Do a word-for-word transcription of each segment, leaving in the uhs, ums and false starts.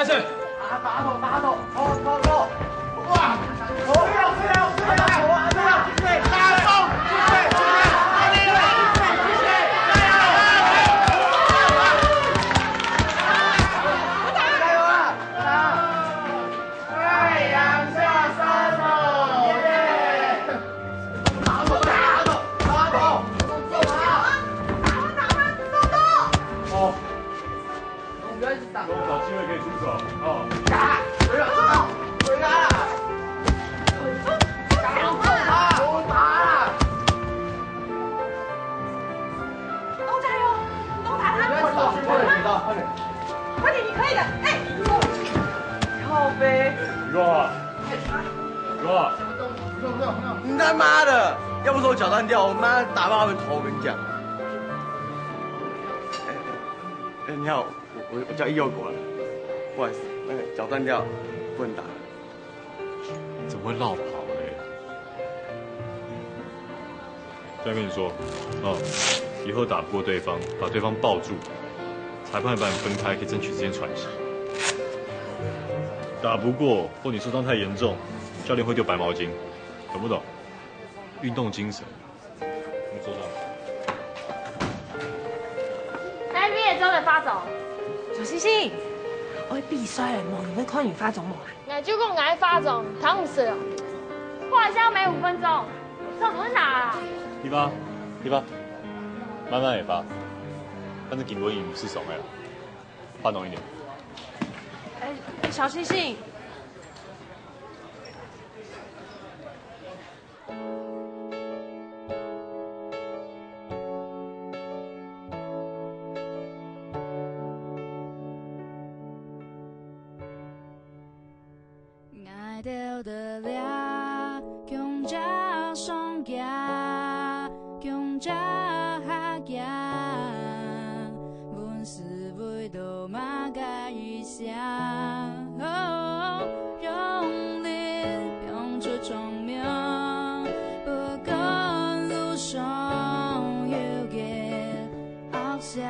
是。打倒，打倒，走走走！哇！走，走，走，走，打中！加油啊！太阳下山了！打倒，打倒，打倒！哦。 我们不要一直打。我找机会可以出手。哦。打！回来！回来！打！打！打！都加油！都打他！快点，快点，快点！快点，你可以的！哎，靠背。雨果，雨果，你他妈的！要不是我脚断掉，我妈打爆他们头，我跟你讲。哎，你好， 我我我叫易佑国了，不好意思，那个脚断掉，不能打了。怎么会落跑嘞？再跟你说，哦，以后打不过对方，把对方抱住，裁判把你分开，可以争取时间喘息。打不过，或你受伤太严重，教练会丢白毛巾，懂不懂？运动精神。 你坐上。N B A中的发种。小星星，我比赛了，無人會看你發種無啊？𠊎就講𠊎發種，聽毋識哦。我還是要每五分鐘，手怎麼拿啊？你發，你發，慢慢也發，反正頂多你是爽的啦，放鬆一點。哎，哎，小星星。 𠊎兜在這共隻上街，共隻下街，問是為著麼个一聲，用力放出聰明，不管路上有幾 惡勢。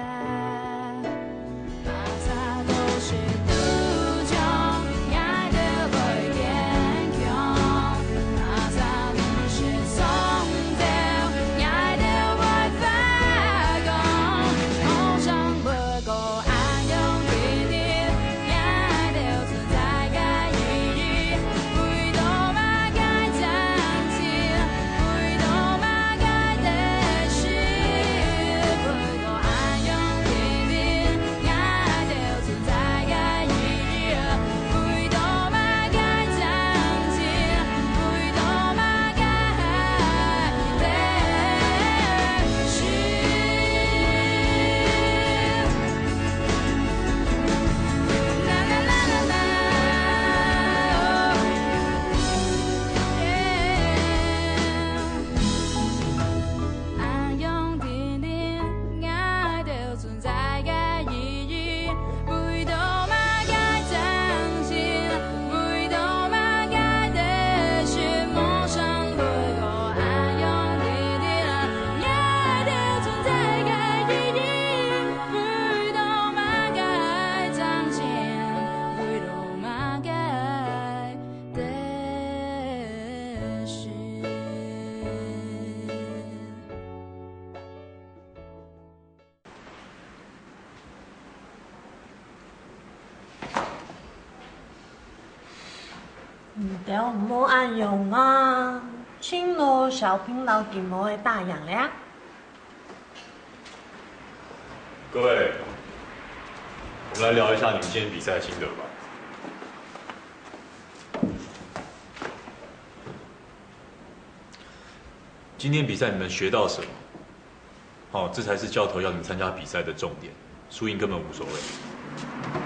你兜毋好恁樣啊！盡多小朋友个妹仔打贏了啊！各位，我們來聊一下你們今天比賽的心得吧。今天比賽你們學到什麼？ 好，這才是教頭要你們參加比賽的重點，輸贏根本無所謂。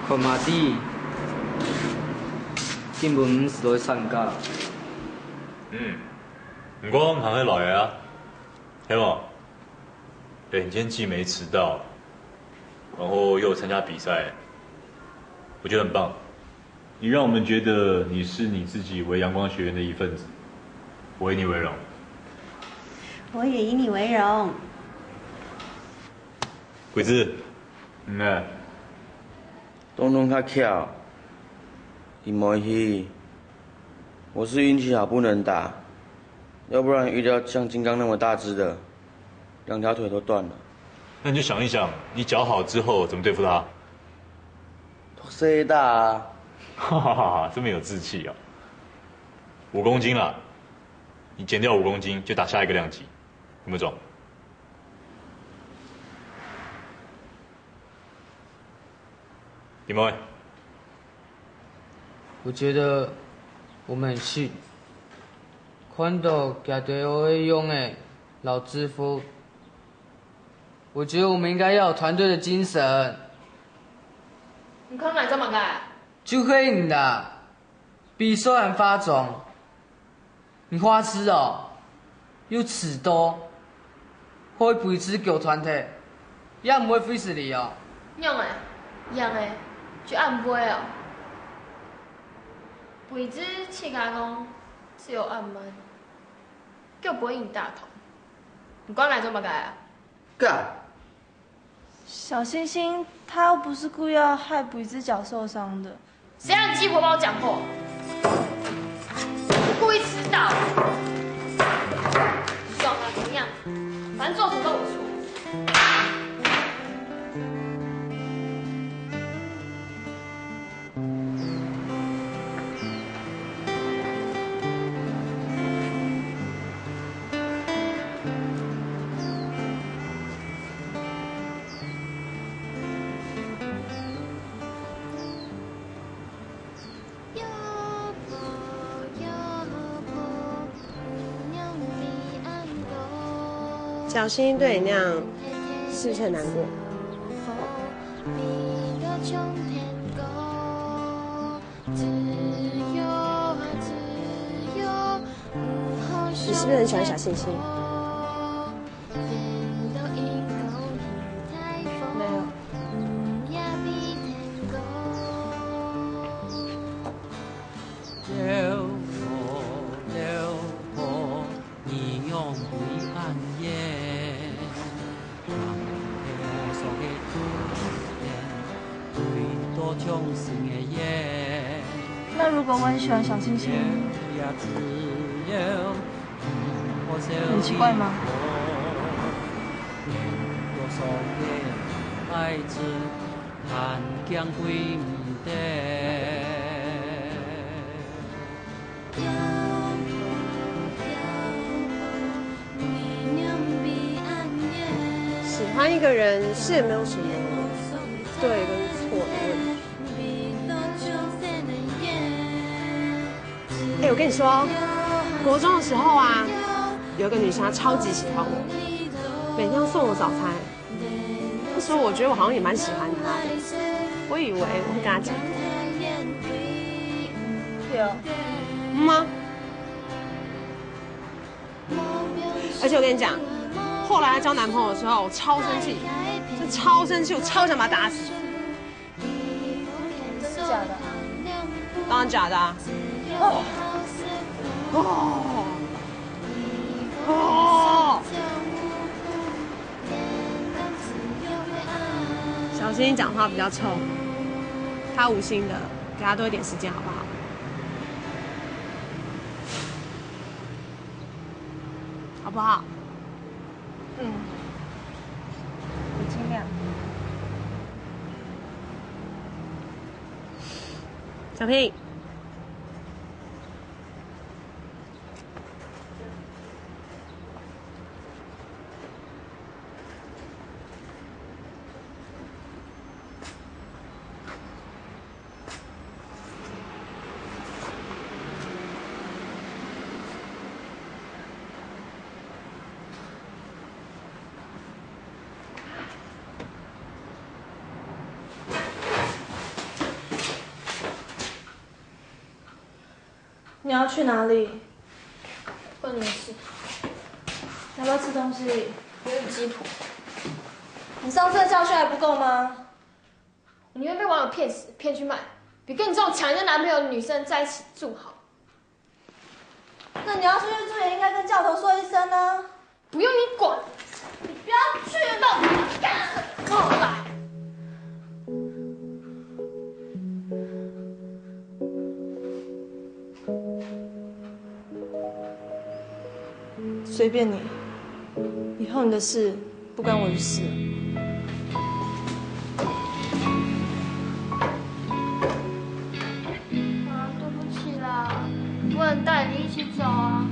看嘛知，根本毋使來參加。嗯，毋過還係來个啊，係無？哎，你今天既沒遲到，然後又有參加比賽，我覺得很棒。 你讓我們覺得你視你自己為陽光學院的一份子，我以你為榮。我也以你為榮。鬼子，嗯呢？東東較巧，你莫去，我是运气好不能打，要不然遇到像金刚那么大只的，两条腿都断了。那你就想一想，你脚好之后怎么对付他？谁打啊？哈哈哈哈，这么有志气啊！五公斤了，你减掉五公斤就打下一个量级，有没有中？你们，我觉得我们很逊，看到其他个用个老师傅，我觉得我们应该要有团队的精神。你看𠊎做么个？就係你啦，比赛还化妆，你花痴哦，又迟到，會背刺狗團體，也毋會費事你哦。樣誒，樣誒，就恁會哦。背刺自家講，只有恁慢，叫背影打通。你管𠊎做麼个啊？幹！ 小星星他又不是故意要害补一只脚受伤的。谁让你鸡婆帮我讲话？故意迟到。爽啊，怎么样？反正做什么都我出。 小新对你那样，是不是很难过？你是不是很喜欢小星星？没有。 那如果我很喜欢小星星，很奇怪吗？ 喜欢一个人是也没有什么对跟错的问题。哎，我跟你说，国中的时候啊，有一个女生她超级喜欢我，每天都送我早餐。那时候我觉得我好像也蛮喜欢她的，我以为我会跟她结婚。有。嗯吗？ 而且我跟你讲，后来她交男朋友的时候，我超生气，就超生气，我超想把她打死。真的假的？当然假的啊！哦哦哦！小心你讲话比较冲，她无心的，给她多一点时间好不好？ 好不好？嗯，我尽量。小平。 你要去哪里？问你的事。要不要吃东西？有点鸡婆。你上次的教训还不够吗？我宁愿被网友骗死，骗去卖，比跟你这种抢人家男朋友的女生在一起住好。那你要出去住，也应该跟教头说一声啊。不用你管，你不要去了，干什么啦？随便你，以后你的事不关我的事。啊，对不起啦，不能带你一起走啊，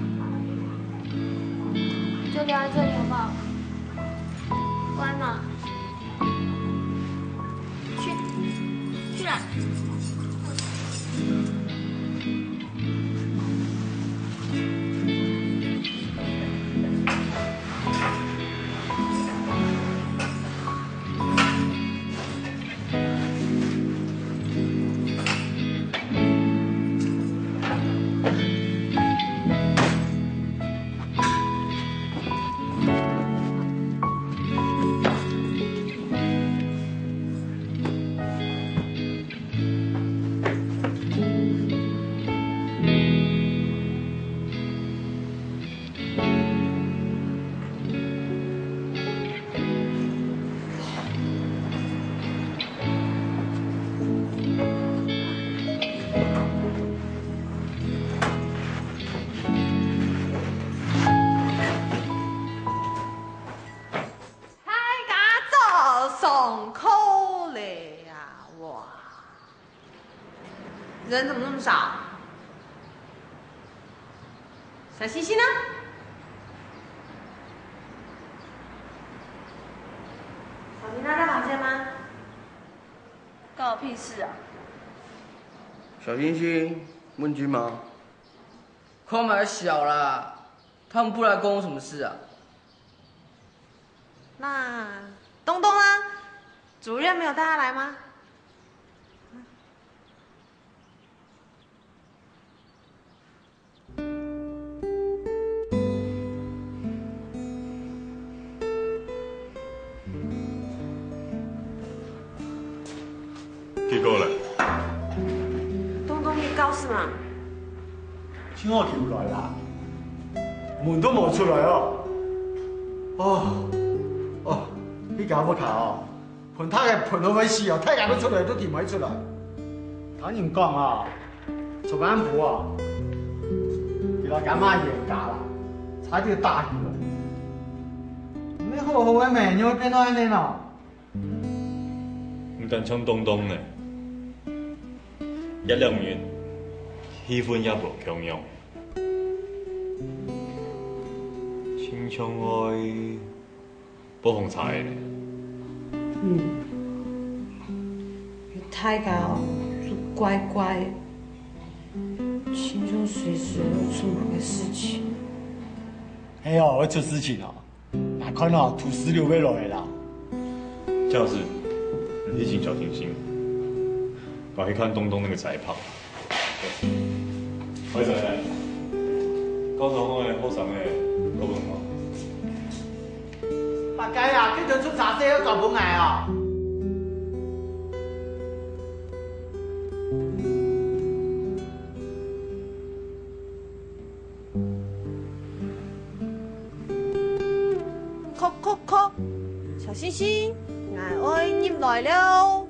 就留在这里好不好？乖嘛。 去，去啦。大家早上課了呀！哇，人怎么那么少？小星星呢？小星星在房间吗？关我屁事啊！小星星，问君吗？ 开玩笑啦，他们不来关我什么事啊？那东东呢？主任没有带他来吗？结果呢？东东，你告诉嘛。 请我起来啦，门都无出来哦。哦，哦，你家屋下哦，喷他个喷到会死哦，大家都出来都tìm佢出来。聽人講啊，昨暗晡啊，佢老家媽冤家啦，差點打起來。你好好个咩，你會變到恁呢哦？ 毋單淨東東呢，這兩日氣氛也無共樣，親像愛發風車个呢。嗯，大家哦，就乖乖，親像隨時會出門个事情。係哦，會出事情哦。 𠊎看哦，土石流會來啦。這樣子，你提醒小星星，我要去看東東那個宅炮。喂，仔，高雄个後生个，夠不夠？八戒啊，佢就出差事要交分𠊎哦。 叩叩叩，小星星，𠊎愛入來了。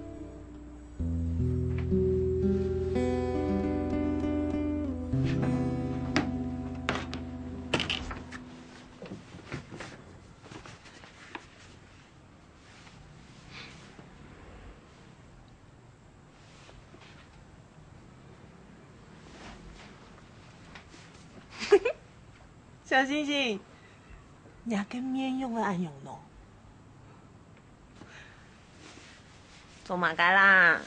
小星星，你个面仰會恁樣呢？做麼个啦？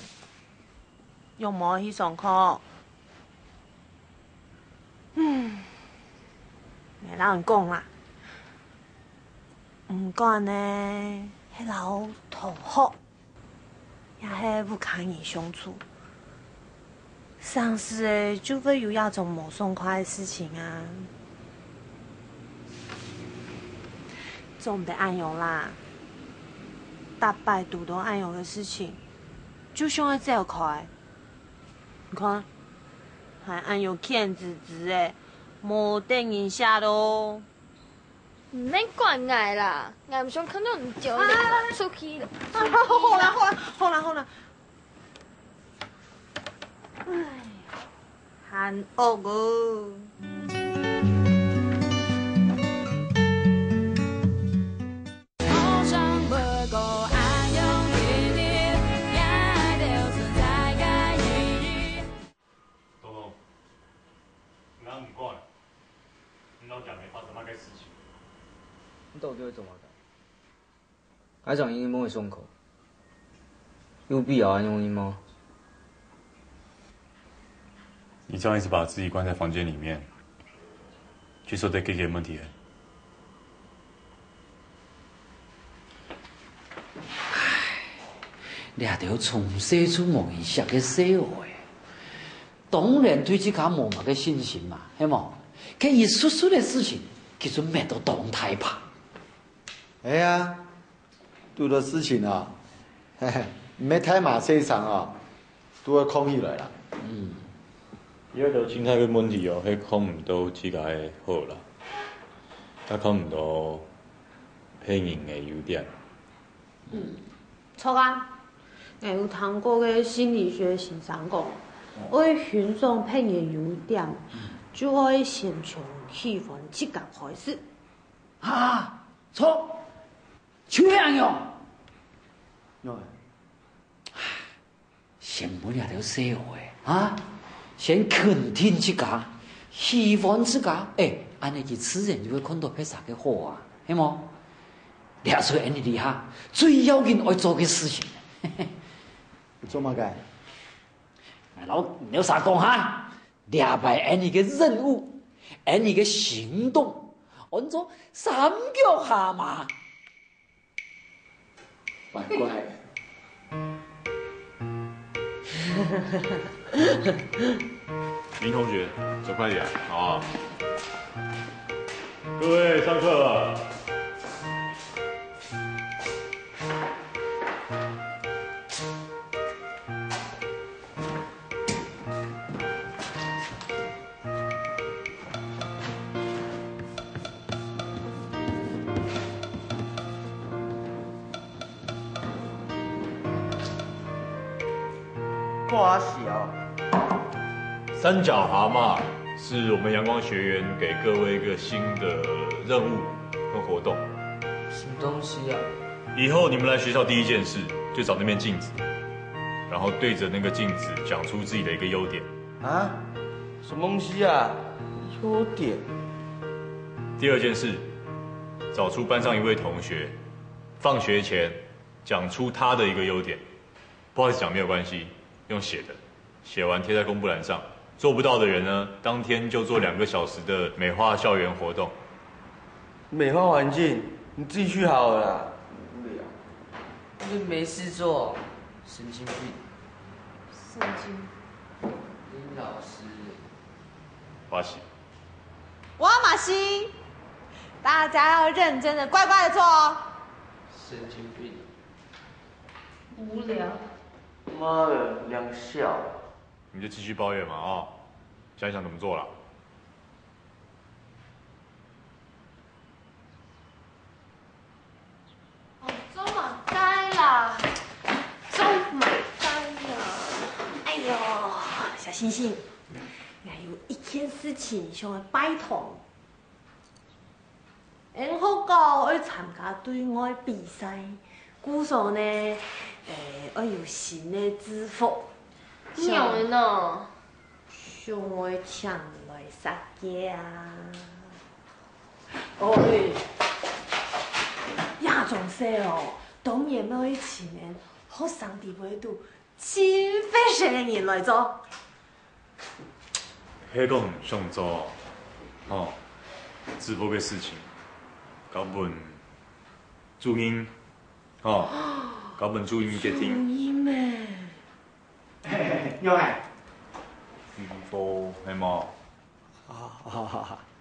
仰無去上課？嗯，𠊎摎你講啦，毋管呢，係摎同學 也係屋下人相處，成時仔就會有這種無爽快个事情啊。做毋得恁樣啦，逐擺堵著恁樣个事情，就想愛走開。你看，還恁樣譴指指仔，無得人惜囉。 毋免管𠊎啦，𠊎毋想看到你丟臉，出去了。好啦，好啦，好啦，好啦。唉，還惡哦。，𠊎想應該無會上課。有必要恁樣嗎？你這樣一直把自己關在房間裡面，就做得解決問題了。唉，這兜從細就無人惜个細孩，當然對自家無麼个信心嘛，係無？該一息息个事情，佢就搣到當大把。哎呀，堵著事情啊，嘿嘿，毋係大嫲細腸啊，都會囥起來啦。嗯。這兜心態个問題哦，係囥毋到自家个好啦，也看毋到別人个優點。嗯，著啊！𠊎有聽過个心理學先生講，愛欣賞別人優點，就愛先從喜歡自家開始。啊，著！ 就係恁樣。仰仔？先分這兜細孩啊，先肯定自家，喜歡自家，欸，恁呢佢自然就會看到別儕个好啊，係無？這就係𠊎俚這下最要緊愛做个事情。做麼个？𠊎摎你兜儕講哈， 這擺𠊎俚个任務，𠊎俚个行動，安到三腳蛤蟆。乖乖。林同學，走快點，好不好？各位，上課了。 掛號。三腳蛤蟆是我們陽光學院給各位一個新的任務跟活動。什麼東西啊？以後你們來學校第一件事，就找那面鏡子，然後對著那個鏡子講出自己的一個優點。啊？什麼東西啊？優點？第二件事，找出班上一位同學，放學前講出他的一個優點。不好意思講，沒有關係，用寫的，寫完貼在公布欄上。做不到的人呢，當天就做兩個小時的美化校園活動。美化環境，你自己去好了啦。無聊。又沒事做，神經病。神經。林老師。我是。我嘛是。大家要認真的，乖乖的做哦。神經病。無聊。媽的，兩小。你就繼續抱怨嘛，哦，想一想怎麼做啦。 哦，做麼个啦？做麼个啦？哎喲，小星星，𠊎有一件事情想愛拜託。𠊎學校愛參加對外比賽，故所呢，誒，愛有新个制服。仰仔呢？ 想愛請你來設計啊。哦，對，這種事哦，當然愛請𠊎學生底背肚盡會寫个人來做。係講想做，吼，制服个事情，交分主任，吼，交分主任決定。主任咩？ 仰仔？你講係無？啊，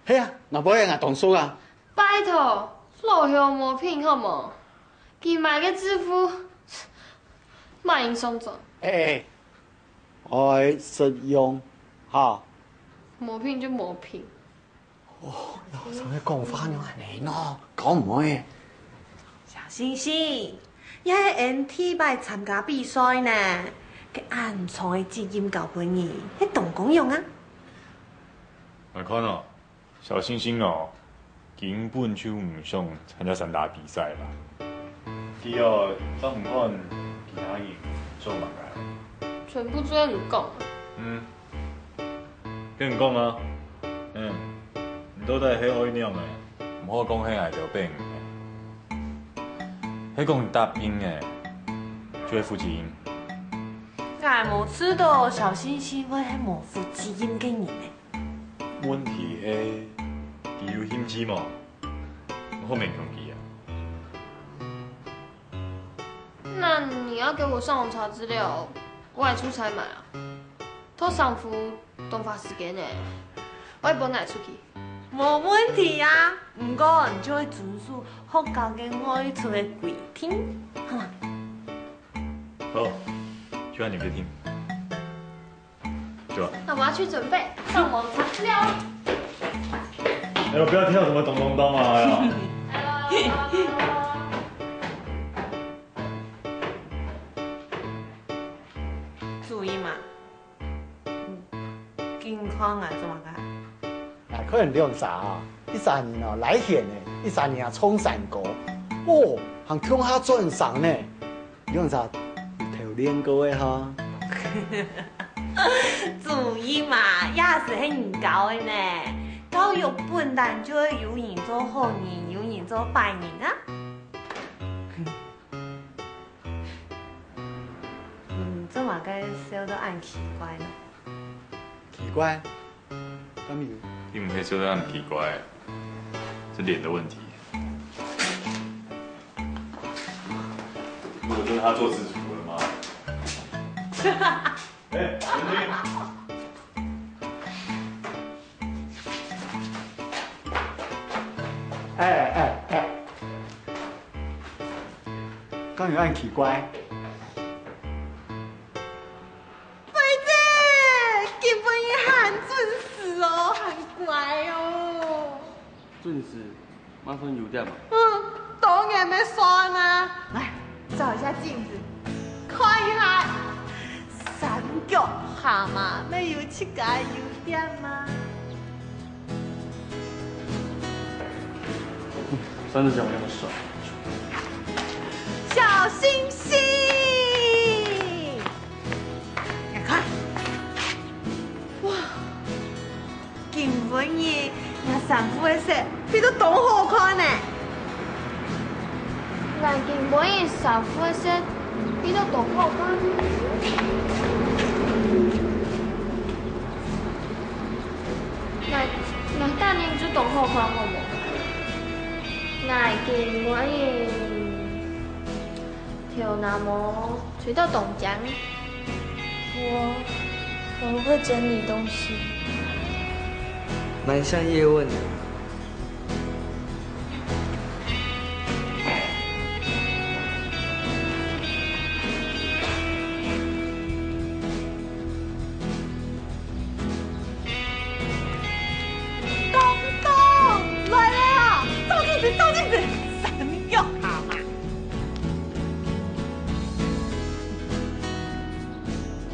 係啊，若無𠊎當熟啊。拜託，老兄無品好無？佢買个制服，麼人想著？欸，愛實用，哈。無品就無品。 哦，老師个講話仰恁呢喏，搞毋會。小星星，這係𠊎第一擺參加比賽呢，該恁長个責任交分你，係當光榮啊！𠊎看哦，小星星哦，根本就毋想參加散打比賽啦。 佢哦，正毋管其他人做麼个。全部做你講。嗯，跟你講啊，嗯，你到底係愛仰仔？毋好講係𠊎兜逼你个。係講你答應个，就會負責任。𠊎無試著小星星會係無負責任个人呢。問題係，佢有興趣無？毋好勉強佢啊。那你要給我上網查資料，我還出差買啊。 讀衫褲當花時間呢，我愛分𠊎出去。無問題啊，毋過你就愛遵守學校个外出个規定，好嗎？好，就按你決定。走啊。那我要去準備上網查資料。哎呦，不要聽到什麼咚咚咚啊！哎呦。 注意嘛，嗯，緊看啊，做麼个？哎，看你兩儕啊，一儕人哦，來現呢，一儕人啊，唱山歌。哦，還共下轉山呢。你兩儕有偷練過个哈？注意嘛，也係係人教个呢。教育本來就會有人做好人，有人做歹人啊。 嗯，做麼个笑到恁奇怪呢？奇怪？敢有？並毋係笑到恁奇怪，是臉的問題。如果真的他做制服了嗎？哎，文君。 哎，哎，哎。敢有恁奇怪？輝姐，今晡日還準時哦，還乖哦。準時？ 麼个算優點啊？嗯，當然愛算啊！來，照一下鏡子，看一下，三腳蛤蟆，愛有自家个優點嗎？三隻腳那麼爽。小星星，你看，哇！ 今晡日，𠊎衫褲个色配到當好看呢。𠊎今晡日衫褲个色配到當好看。𠊎，𠊎逐日就當好看，好無？𠊎今晡日 頭那毛吹到當靚。我，我會整理東西。蠻像葉問的。咚咚，來了啊！照鏡子，照鏡子，三腳蛤蟆。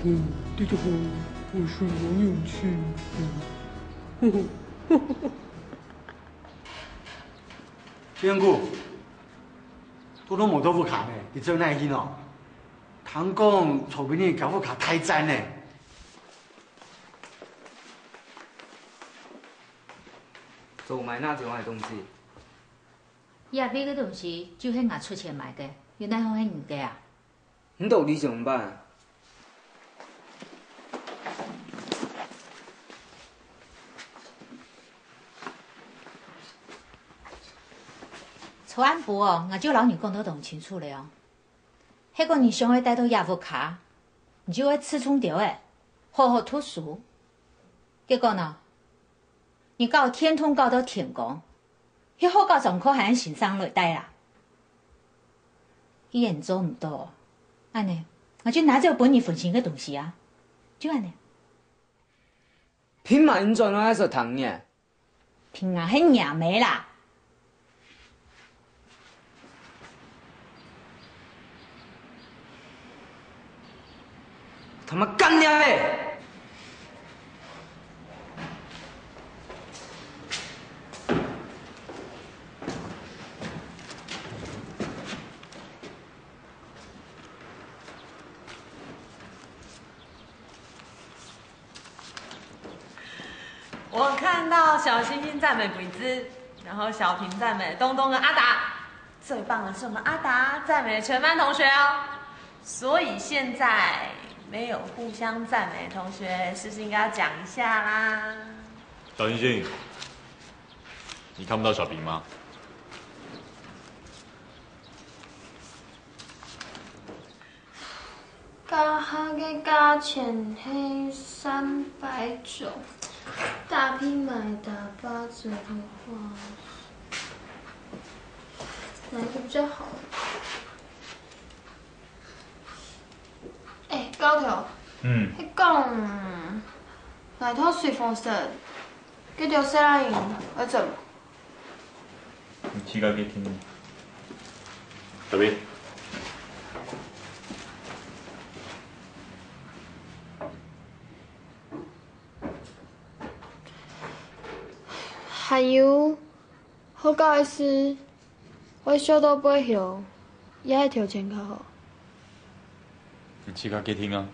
嗯，對對，我是王永慶。變故，多多無到屋下呢，你走哪去呢？聽講昨晡日佢屋下大戰呢。做麼个拿走𠊎个東西？這位个東西就係𠊎出錢買个，又哪會係你个啊？ 你到底想辦？昨暗晡哦，𠊎就摎你講到當清楚了哦。係講你想愛戴到這屋下，你就愛自重兜仔，好好讀書。結果呢，你搞電動搞到天光， 去學校上課還先生來帶啦。既然做毋到，恁呢，𠊎就拿走分你分心个東西啊。就恁呢。憑麼人轉來愛說聽呢？憑𠊎係若姆啦。 他媽幹娘嘞！我看到小星星讚美鬼子，然後小平讚美東東跟阿達。最棒的是我们阿达赞美了全班同学哦，所以现在没有互相赞美的同学，是不是应该要讲一下啦？小星星，你看不到小平吗？加他个价钱是三百九，打平买打八折的话，哪一个比较好？哎，高头，嗯，你讲哪套水风扇，给丢下来，我怎么？你去个给听。小平，还有，好搞的事，我笑到背后，也系条件较好。你去个给听啊。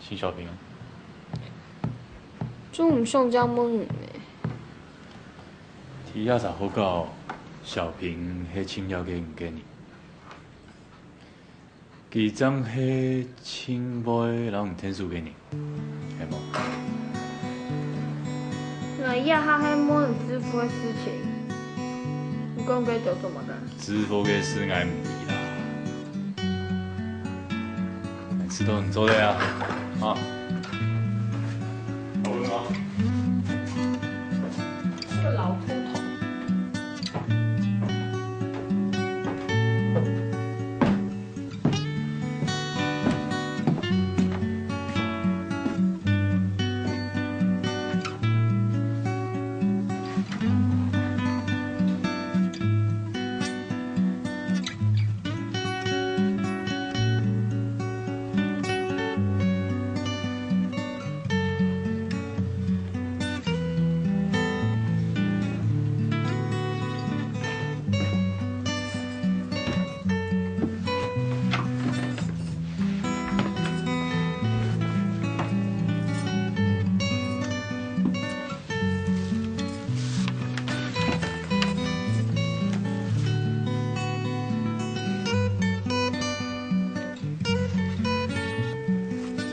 新小平啊。中午上这样问你呢。提亚啥好搞？小平是请了个五个人。 佢正係盡會摎你𢯭手个人，係無？𠊎這下係無人支付个事情，你講該條做麼个？支付个事𠊎毋理啦。知道你做得啊，啊。好了嗎？這個老頭頭。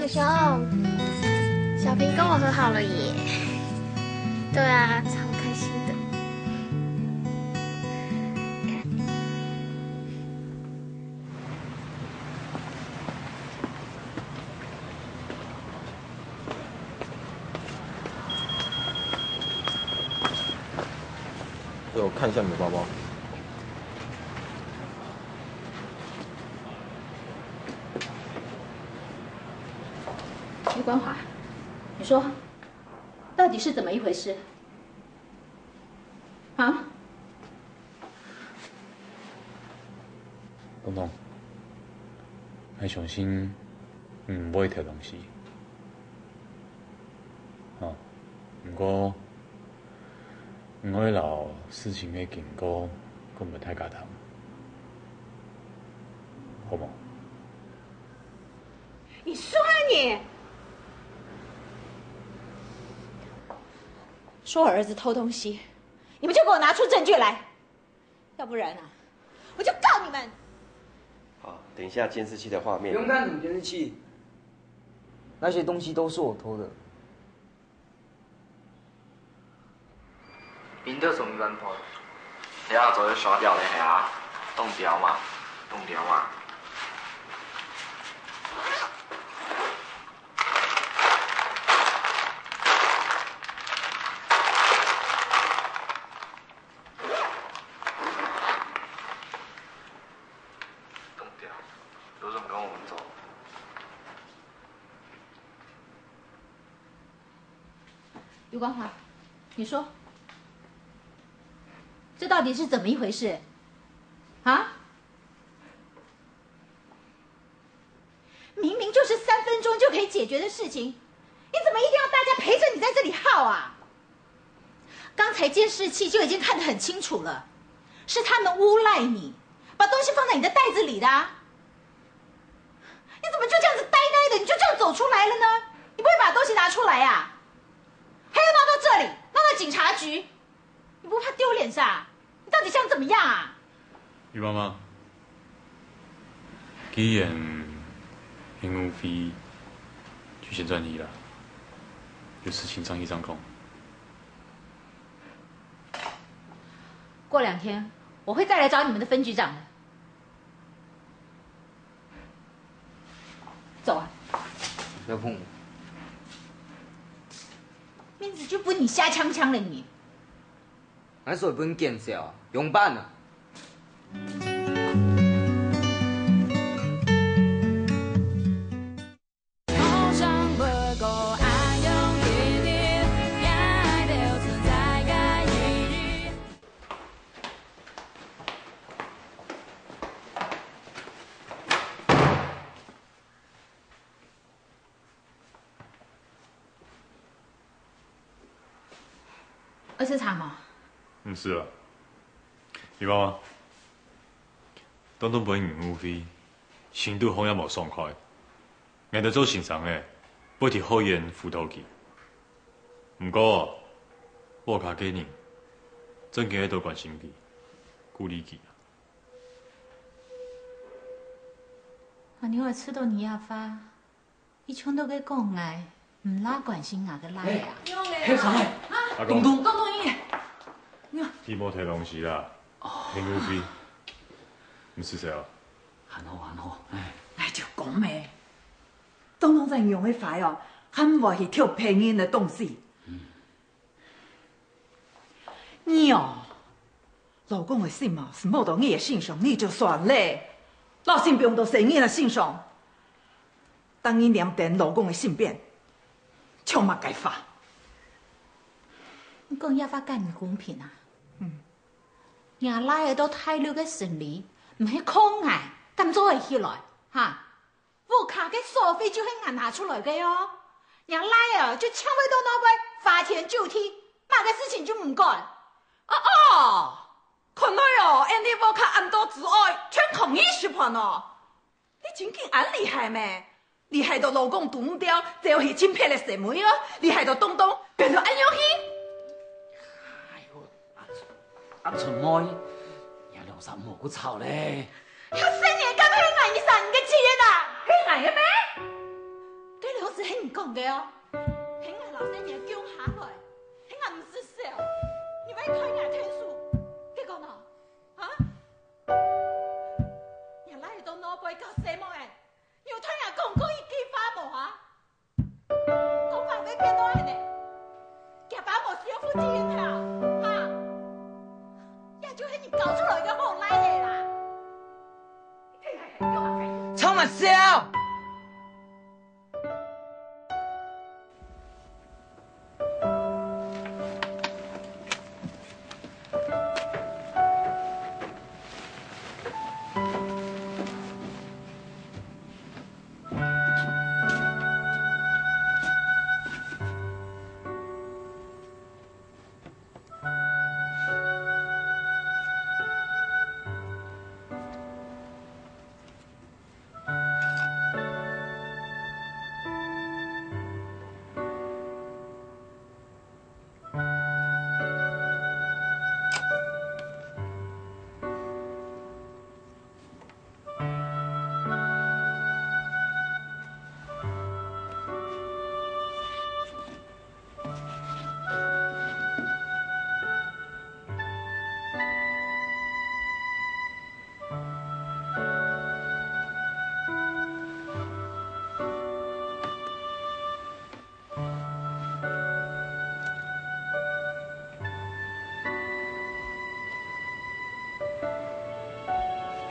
小熊，小平跟我和好了耶！对啊，超开心的。借我看一下你的包包。余光华，你说，到底是怎么一回事？啊？东东，我相信你毋會偷東西。哦，毋過，你愛摎事情个經過講分大家聽，好無？ 你說啊你！說我兒子偷東西，你們就給我拿出證據來，要不然啊，我就告你們！好，等一下監視器的畫面。不用看什么监视器，那些东西都是我偷的。 領導送醫院去，你啊做得刷掉咧係啊？動掉嘛，動掉嘛。動掉，有種跟我們走。 余光华，你说，这到底是怎么一回事？啊？明明就是三分钟就可以解决的事情，你怎么一定要大家陪着你在这里耗啊？刚才监视器就已经看得很清楚了，是他们诬赖你，把东西放在你的袋子里的啊。 你怎么就这样子呆呆的？你就这样走出来了呢？你不会把东西拿出来呀、还要闹到这里，闹到警察局，你不怕丢脸是吧？你到底想怎么样啊？雨妈妈，既然係誤會，就先轉去啦，有事情上去正講。過兩天我會再來找你們的分局長的。走啊！不要碰我。面子就分你瞎搶搶了你。 𠊎所以分你見笑，仰般啊？愛食茶無？毋使啊。雨媽媽，東東分你誤會，心肚項也無爽快。𠊎兜做先生个，會替學員輔導佢。毋過，屋下个人，正經愛多關心佢，鼓勵佢啊。啊，你會出到你阿爸？ 你全都个講𠊎，毋拉關心𠊎个倈仔啊？係啥个？阿公，東東，東東，你，你，你莫提東西啦，係誤會，毋使愁啊。還好，還好，哎。哎，就講咩，東東恁樣个壞哦，還毋會去偷別人个東西。 你哦，老公个心嘛，係摸到你个身上，你就算了。老心放到細人个身上，當你黏等老公个身邊，像麼个話？你講這話敢公平啊？嗯。若倈仔到大陸个生理，毋係靠𠊎，敢做會起來，哈？ 屋下个所費就係𠊎拿出來个哦。若倈仔就淨會到外背花天酒地，麼个事情就毋管。哦哦，看來哦，恁呢屋下恁多子女，全靠你食飯哦。你正經恁厲害咩？厲害到老公堵毋著，走去尋別个細妹哦，厲害到東東變到恁樣去。哎喲， 阿春，阿春妹，你兩儕莫過吵咧。後生人敢係𠊎二三个職業啊？係𠊎个咩？該老師係你講个哦，係𠊎老細娘降下來，係𠊎毋識笑，你會開𠊎天數，結果呢？啊？你拉到外背搞細妹仔，有聽𠊎講過一句話無啊？ 講話會變到恁呢，佢爸無需要負責任啊，哈？這就係你教出來个好倈仔啦！你聽下，你聽下。唱麼笑？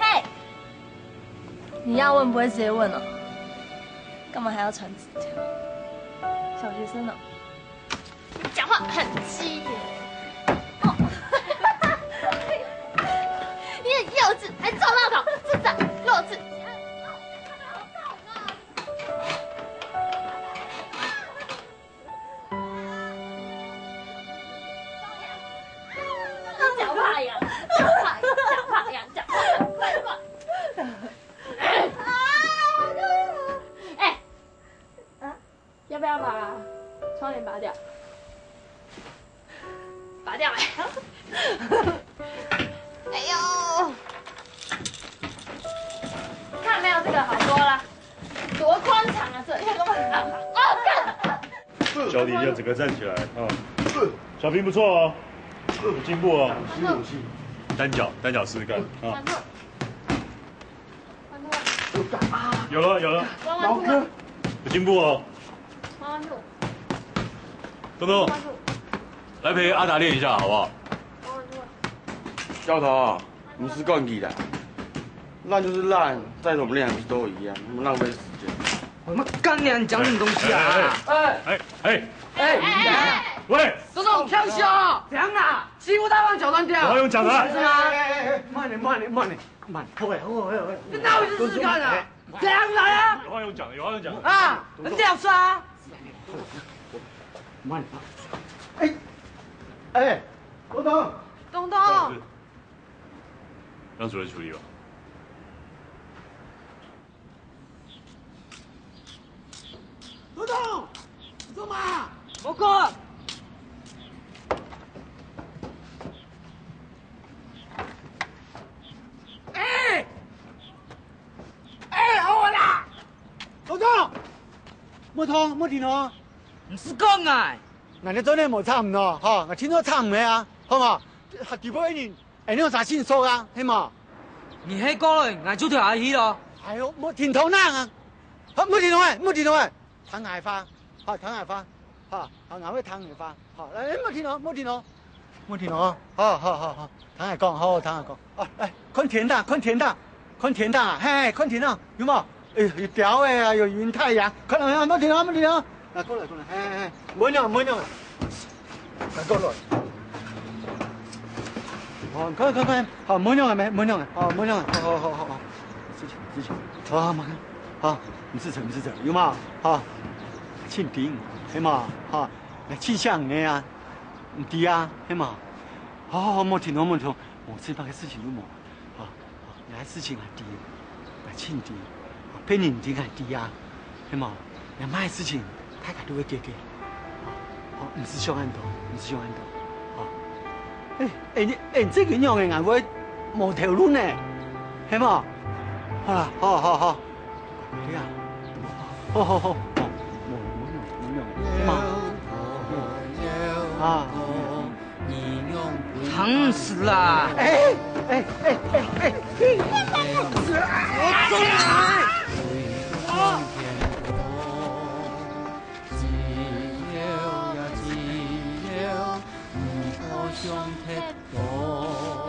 嘿，你也恁不會接吻哦？幹嘛還要傳紙條？小學生哦。你講話很激烈。哦。你很幼稚，還撞到頭，智障，弱智。 哎，要不要把窗帘拔掉？拔掉哎。脚底要整个站起来啊。小平不错哦，有进步哦。单脚，单脚试试看啊。有了，有了，毛哥，有进步哦。东东，来陪阿达练一下好不好？教头，毋使管佢啦，爛就是爛，再怎麼練還不是都一樣，那麼浪費時間。我們幹娘，你講什麼東西啊？哎哎哎，喂，東東，跳一下，怎樣啊？欺負大棒腳斷掉，我要用腳的。是嗎？慢點，慢點，慢點，慢點，後背，後背，後背。這哪有試試看啊？怎樣來啊？有話用講的，有話用講的。啊，很屌是啊。慢點。哎哎，東東，東東。 让主任处理吧。东东，你做嘛？我讲。哎哎，好啦。东东，莫动，莫停哦。毋使讲啊。那你昨天无差毋多，吼，我听到差毋多啊，好嘛？下底部一人 哎，你有啥线索啊？係無？你係過來，𠊎就跳下去咯。哎喲，莫停動啊！好，莫停動哎，莫停動哎！聽𠊎話，好，聽𠊎話，好，好，𠊎會聽你話，好，來，莫停哦，莫停哦，莫停哦，好好好好，聽𠊎講，好，聽𠊎講，啊，來，看天頂，看天頂，看天頂啊，嘿，看天頂，有無？哎，有鳥仔啊，有雲太陽，看到沒有？莫停哦，莫停哦。 來，過來，過來，嘿嘿嘿，無樣，無樣，來，過來。哦，快快快，好，無樣了沒？無樣了，好，無樣了，好好好好好，事情事情，好，慢慢，好，毋使吵，毋使吵，有無？好，清定，係無？好，來，清醒个啊，毋知啊，係無？好好好，莫停哦，莫停哦，無事，麼个事情都無。 好，好，𠊎事情𠊎知，𠊎盡知，別人毋知𠊎知啊，係無？𠊎麼个事情，大家都會解決。好，好，毋使想恁多，毋使想恁多。好，哎，哎，你，哎，這个樣仔，𠊎會無頭路呢，係無？好啦，好，好，好。 對啊，好好好，好，無無用無用，嘛，啊，疼死啦！哎哎哎哎哎，我走來。啊！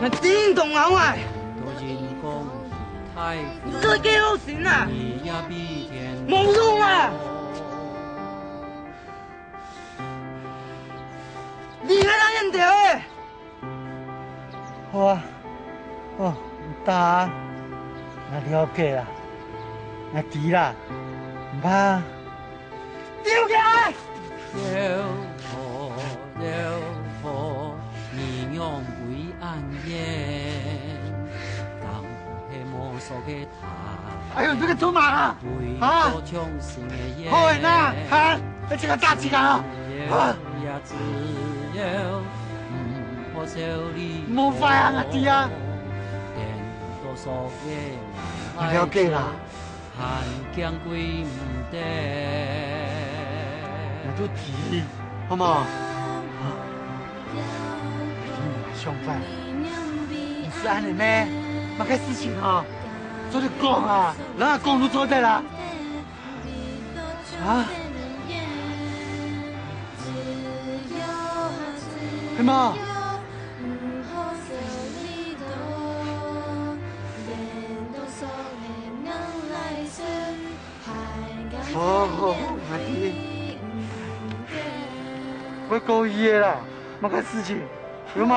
𠊎頂動搖啊！你做幾好心啊？無用啊！你還來應酬欸？好啊，好，毋打啊，𠊎了解啦，𠊎知啦，毋怕。 丟起來！哎喲，你這個做麼啊？啊？好欸啦，哈，這個大雞啊！啊！莫壞啊，𠊎知啊！𠊎了解啦。 還驚鬼毋得。𠊎都知，好無？啊，你毋係相反，毋係恁呢咩？麼个事情啊？做得講啊，人家講都做得啦。啊？係無？ 好好好，𠊎知。會故意个啦，麼个事情，有無？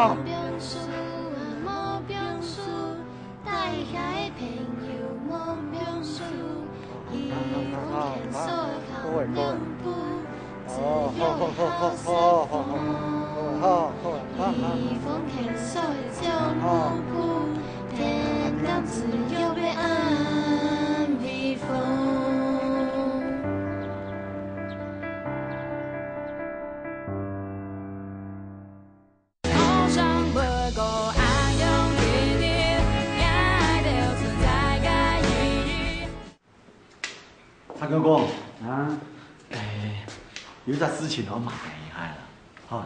哦，好好好好好好好好好好。蔡哥哥啊，哎，有隻事情愛麻煩你下啦，吼，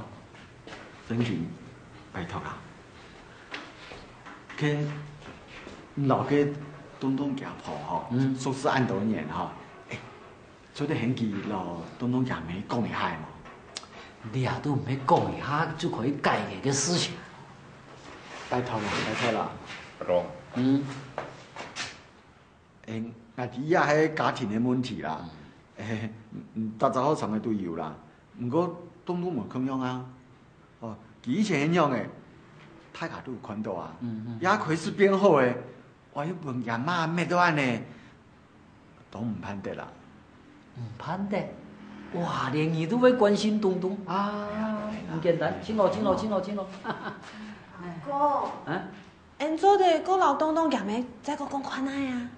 正經，拜託啊。該，你摎該東東厥婆吼，嗯。熟識恁多年吼，欸，做得喊佢摎東東厥姆講一下無？這都毋係講一下就可以解決个事情。拜託啦，拜託啦。阿公。嗯。 欸，𠊎知也係家庭个問題啦。欸，嗯，大家好常个都有啦。毋過東東無共樣啊。哦，佢以前係仰仔，大家都有看到啊。嗯，嗯。也開始變好欸，哇，又分厥媽搣到恁仔，都毋盼得啦。毋盼得？哇，連你都會關心東東啊，毋簡單。請坐，請坐，請坐，請坐。哥。啊？ 恩做得過摎東東厥姆再過講看啊。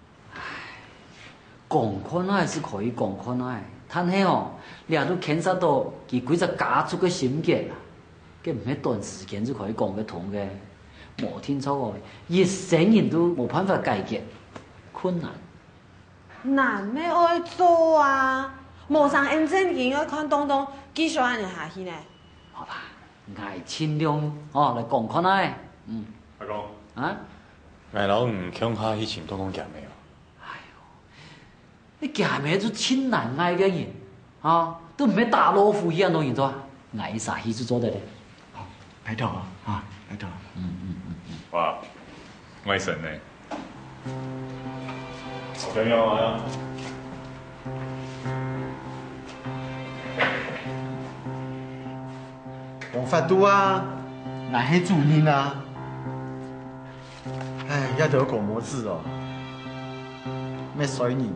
講看啊係可以講看啊，但係哦，這都牽涉到佢歸隻家族个心結啊，該毋係短時間就可以講得通个。無定著哦，一生人都無辦法解決，困難。 難乜愛做啊，無成恩正經愛看東東繼續恁仔下去呢。好啦，𠊎盡量哦來講看啊。嗯。阿公，啊？𠊎摎你共下去尋東東厥姆哦。哎喲，你厥姆就盡難愛个人，啊，都毋係打老虎一樣个人做啊，𠊎一儕去就做得了。 好，拜託哦，啊，拜託。嗯，嗯，嗯，嗯。哇，外甥呢？好朋友啊。無法度啊，𠊎係主人啊。唉，這兜公務事哦，乜衰人。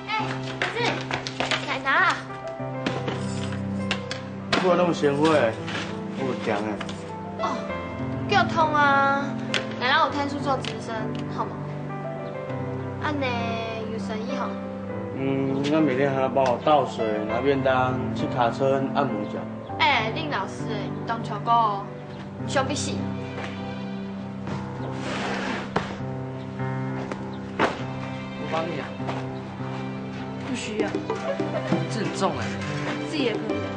哎，兒子，奶奶啊！你怎麼那麼賢慧？我很強哎。哦，腳痛啊，來讓我看書做直升，好嗎？恁仔有生意吼？嗯，那每天還要幫我倒水、拿便當、去卡車、按摩腳。哎，林老師，你當超過哦。 想必是。我幫你啊。不需要。這很重哎。自己也可以啊。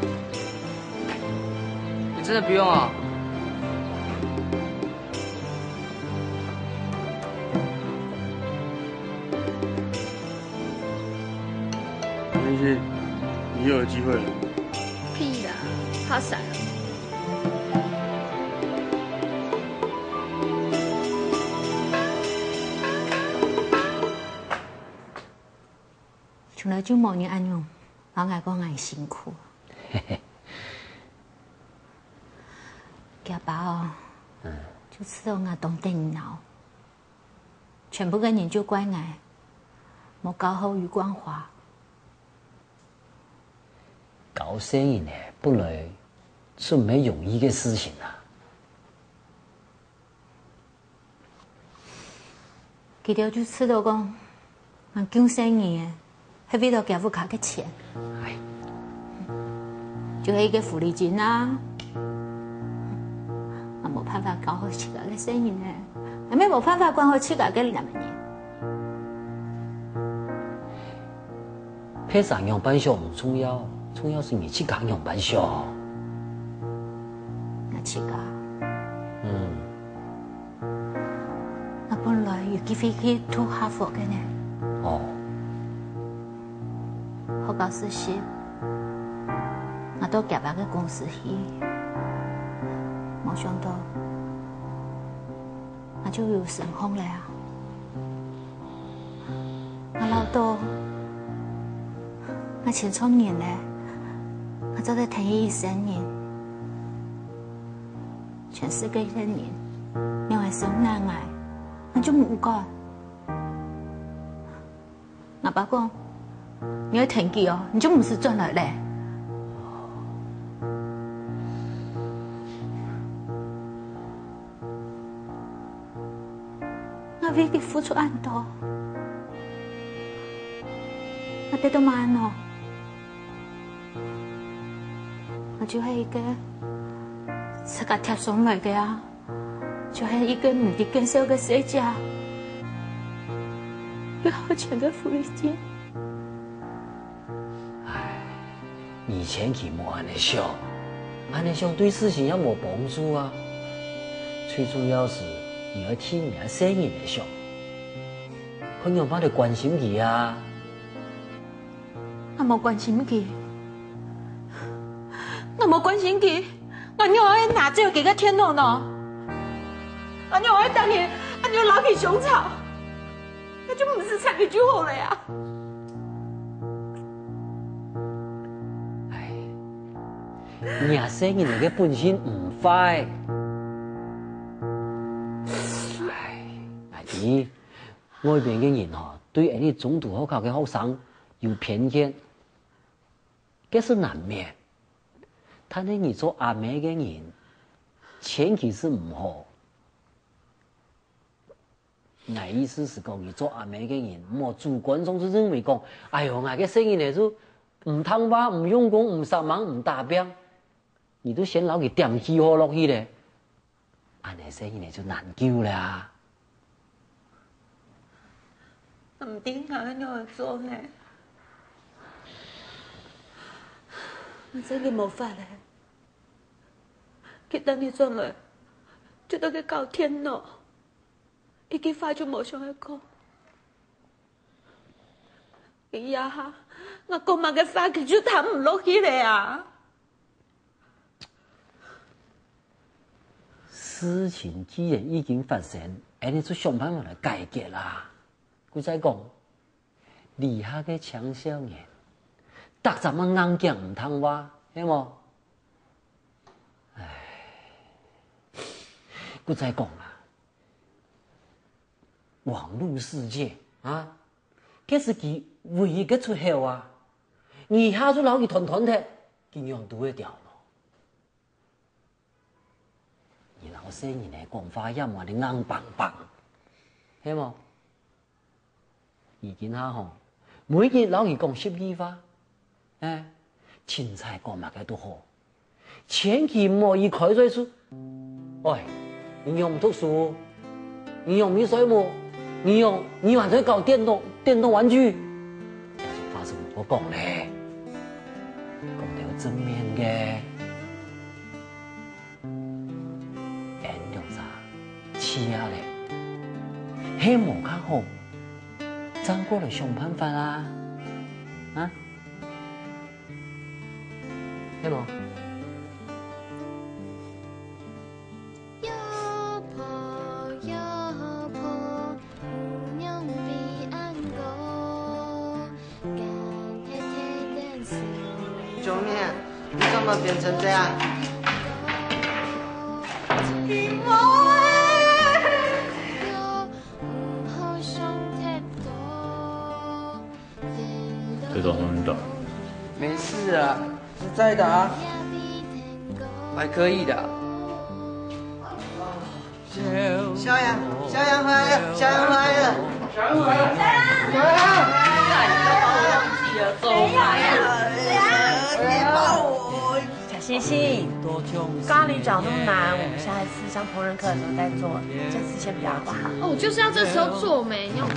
你真的不用啊？ 沒關係，你又有機會了。屁啦，怕啥？從來就無人恁樣摎𠊎講𠊎辛苦。厥爸哦，嗯。就知道𠊎當得人惱。 全部个人就怪𠊎，無教好余冠華。教細人仔本來就毋係容易个事情啊。佢兜就知道講，𠊎救細人仔， 係為了厥屋下个錢。唉。就係一個狐狸精啊！𠊎無辦法教好自家个細人仔，𠊎乜無辦法管好自家个兩個人。別儕仰般想毋重要，重要係你自家仰般想。𠊎自家。嗯。 𠊎本來有機會去讀哈佛个呢。哦。學校實習，𠊎到厥爸个公司去，無想到，𠊎就有身項了啊！𠊎恅著，𠊎盡著人了，𠊎做得跈佢一生人。 全世界个人仰仔傷害𠊎，𠊎就毋管。𠊎爸講，你愛跈佢哦，你就毋使轉來了。𠊎為佢付出恁多，𠊎 這都麼恁哦？𠊎就係一個自家貼上來个啊，就係一個毋知見笑个細姐，有好錢个狐狸精。唉，你千祈莫恁樣想，恁樣想對事情也無幫助啊。最重要係，你愛替你个細人仔想，看仰般來關心佢啊。 𠊎無關心佢，𠊎無關心佢，𠊎仰會拿走佢个電腦呢？𠊎仰會當然，𠊎仰摎佢相吵，𠊎就毋使睬佢就好了呀。唉，若細人仔个本性毋壞。唉，阿姨，外邊个人吼，對𠊎俚中途學校个學生有偏見， 該係難免。但係你做阿姆个人，千祈係毋好。𠊎意思係講，你做阿姆个人，莫主觀上就認為講，哎喲，𠊎个細人仔就毋聽話、毋用功、毋煞猛、毋打拚，你就先摎佢點記號落去咧。 恁樣細人仔就難救了啊。毋知𠊎愛仰般做呢？𠊎真个無法了。佢等下轉來，就在該搞電腦，一句話就無想愛講。這下，𠊎講麼个話，佢就聽毋落去了啊！ 事情既然已經發生，𠊎俚就想辦法來解決啦。故再講，這下个青少年，逐儕嘛硬頸毋聽話，係無？唉，故再講啦，網路世界啊，該係佢唯一个出口啊！你下就摎佢斷斷忒，佢仰堵得著呢？ 你摎細人仔講話也毋好恁硬梆梆，係無？你今下吼，每日摎佢講十句話，哎，凊彩講麼个都好，千祈毋好一開嘴就，喂，你仰毋讀書？ 你仰毋睡目？你仰，你還在搞電動，電動玩具？這種話就毋好講咧，講兜正面个。𠊎兩儕試下咧，係無較好，正過來想辦法啊！啊？係無？ 救命！你怎麼變成這樣？這種很冷。沒事啊，實在的啊，還可以的。 小楊，小楊回來了，小楊回來了，小楊回來了，小楊！小星星，咖哩角那麼難，我們下一次上烹飪課的時候再做，這次先不要吧。哦，我就是要這時候做沒，你要我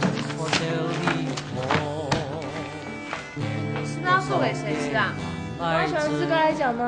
是不是要做給誰吃啊？我要喜歡吃咖哩角呢。